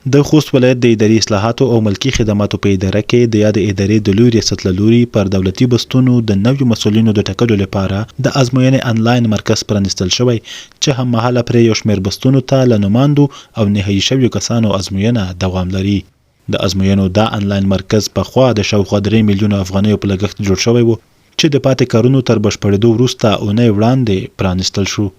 د خوست ولایت د اداري اصلاحاتو او ملکي خدماتو په اداره کې د یادې ادارې د لوی ریاست له لوري پر دولتي بستونو د نویو مسؤلینو د ټاکلو لپاره د ازموینې انلاین مرکز پرانیستل شوی چې هممهاله پرې یو شمېر بستونو ته له نوماندو او نهايي شویو کسانو ازموینه دوام لري. د ازموینو دا انلاین مرکز پخوا د شاوخوا درې میلیونو افغانیو په لګښت جوړ شوی و چې د پاتې کارونو تر بشپړېدو وروسته اونۍ وړاندې پرانیستل شو.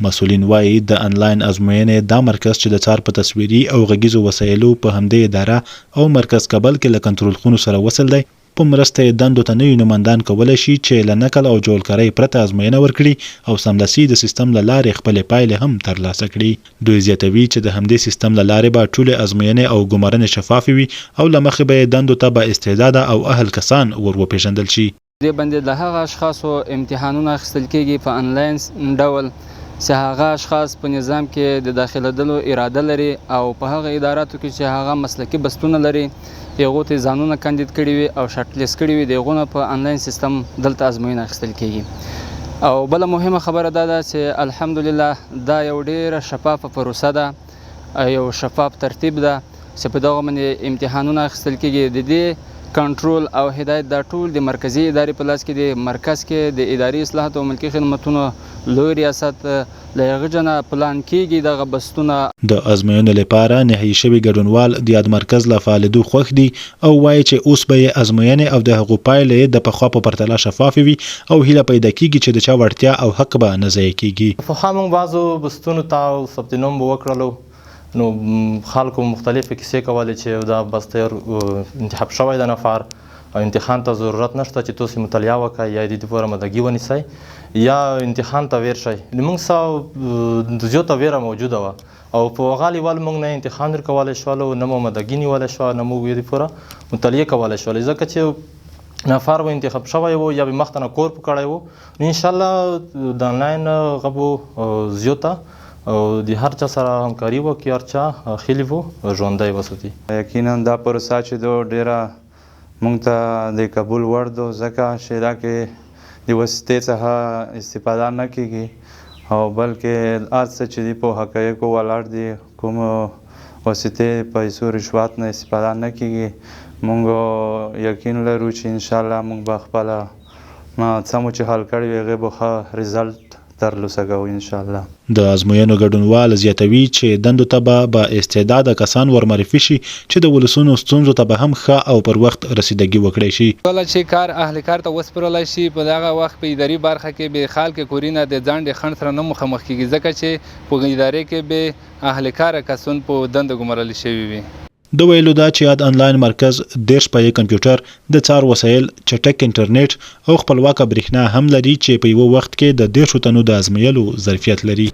مسؤلین وايي، د انلاین ازموینې دا مرکز چې د څار په تصویري او غږیزو وسایلو په همدې اداره او مرکز کابل کې له کنترول خونو سره وصل دی، په مرسته یې دندو ته نوي نوماندان کولی شي چې له نقل او جعلکارۍ پرته ازموینه ورکړي او سملاسي د سیستم له لارې خپلې پایلې هم ترلاسه کړي. دوی زیاتوي چې د همدې سیستم له لارې به ټولې ازموینې او ګمارنې شفافې وي او له مخې به یې دندو ته با استعداده او اهل کسان ور وپېژندل شي. دې باندې د هغه اشخاصو امتحانونه اخیستل کېږي په انلاین ډول چې هغه اشخاص په نظام کې د داخلېدلو اراده لري او په هغه اداراتو کې چې هغه مسلکي بستونه لري هغو ته ځانونه کاندید کړي وي او شارټ لیست کړي وي د هغو نه په انلاین سیستم دلته ازموینه اخیستل کېږي. او بله مهمه خبره دا ده چې الحمدلله دا یو ډېره شفافه پروسه ده، یو شفاف ترتیب ده چې په دغه باندې امتحانونه اخیستل کېږي. د دې کنټرول او هدایت دا ټول د مرکزي ادارې په لاس کې دی. مرکز کې د اداري اصلاحاتو او ملکي خدمتونو لوی ریاست له هغه جنه پلان کېږي دغه بستونه. د ازموینو لپاره نهايي شوي ګډونوال د یاد مرکز له فعالېدو خوښ دي او وايي چې اوس به یې ازموینې او د هغو پایلې د پخوا په پرتله شفافې وي او هیله پیدا کېږي چې د چا وړتیا او حق به نه ضایع کېږي. پخوا موږ بعضو بستونو ته او ثبت نوم به وکړلو نو خلکو مختلفې کیسې کولې چې دا بس تیر انتخاب شوی د نفر او امتحان ته ضرورت نشته چې تاسو مطالعه وکړئ یا د دې لپاره مدګي ونیسئ یا امتحان ته ویر شئ. نو موږ سره زیاته ویره موجوده وه او په هغه لیول موږ نه امتحان ورکولی شولو، نه مو مدګي نیولی شوه، نه موږ دې لپاره مطالعه کولی شولې، ځکه چې نفر به انتخاب شوی وو یا به مخته نه کور په کړی وو. نو ان شاء الله د انلاین غبو زیاته او د هر چا سره همکاري وکړي، هر چا خېلې وو ژوندی وساتي. یقینا دا پروسه چې دو ډیره مونږ ته د قبول وړ دو، ځکه چې دا کې د واسطې څخه استفاده نه کیږي او بلکې هر څه چې دي په حقایقو ولاړ دي، کوم واسطې پیسو رشوت نه استفاده نه کیږي. مونږ یقین لرو چې انشاءالله مونږ به خپله څه مو چې حل کړی وي هغې به ښه ریزلټ ترلاسه کوو انشاءالله. د ازموینو ګډونوال زیاتوي چې دندو ته به با استعداده کسان ورمعرفي شي چې د ولسونو ستونزو ته به هم ښه او پر وخت رسیدګي وکړای شي. کله چې کار اهل کار ته وسپرل شي په دغه وخت په اداري برخه کې به خلک کورینه د ځنډ خنډ سره نه مخامخ کیږي ځکه چې په ادارې کې به اهل کاره کسون په دندو ګمارل شوي وي. د ویلو ده چې یاد انلاین مرکز 30 پایې کمپیوټر، د څار وسایل، چټک انټرنیټ او خپلواکه برښنا هم لري چې په یوه وخت کې د دېرشو تنو د ازمویلو ظرفیت لري.